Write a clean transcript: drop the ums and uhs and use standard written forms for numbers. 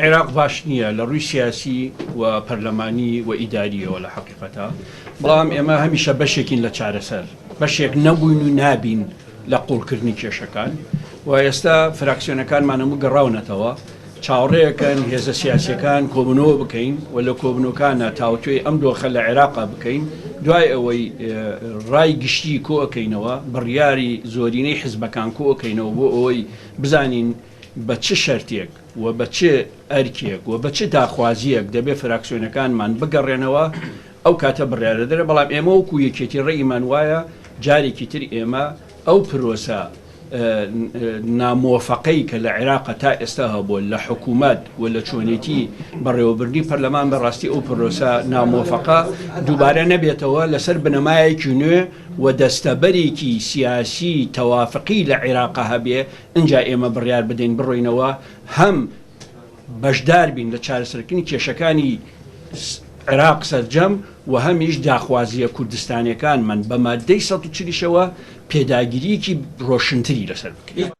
عێراق باش نییە لە ڕووی سیاسی و پەرلەمانی و ئیدارییەوە لە حەقیقەتا، بەڵام ئێمە هەمیشە بەشێکین لە چارەسەر، بەشێک نەبووین و نابین لە قووڵکردنی کێشەکان و ئێستا فراکسیۆنەکانمان هەموو گەڕاونەتەوە، چاوەڕێیەکەن هێزە سیاسییەکان کۆبوونەوە بکەین و لە کۆبوونەوەکانا تاوتوێی ئەم دۆخە لە عێراقا بکەین، دوای ئەوەی ڕای گشتی کۆئەکەینەوە، بڕیاری زۆرینەی حزبەکان کۆئەکەینەوە بۆ ئەوەی بزانین بە چ شەرتێک و بە چ ئەرکێک و بە چ داخوازییەک دەبێ فراکسیۆنەکانمان بگەڕێنەوە، ئەو کاتە بڕیارە دەرێ، بەڵام ئێمە وەکو یەکێتی ڕەئیمان وایە جارێکی تر ئێمە ئەو پرۆسە ناموەفەقەی کە لە عێراق تا ئێستا هەبووە لە حکوومەت و لە چۆنێتی بەڕێوەبردنی پەرلەمان بە ڕاستی ئەو پرۆسە ناموەفەقە دووبارە نەبێتەوە لەسەر بنەمایەکی نوێ و دەستەبەرێکی سیاسی تەوافقی لە عێراق هەبێ ئینجا ئێمە بڕیار بدەین بڕۆینەوە هەم بەشدار بین لە چارەسەرکردنی کێشەکانی عێراق سەرجەم و هەمیش داخوازییە کوردستانیەکانمان بە ماددەی 140 ەوە پێداگرییەکی ڕۆشنتری لەسەر بکرێت.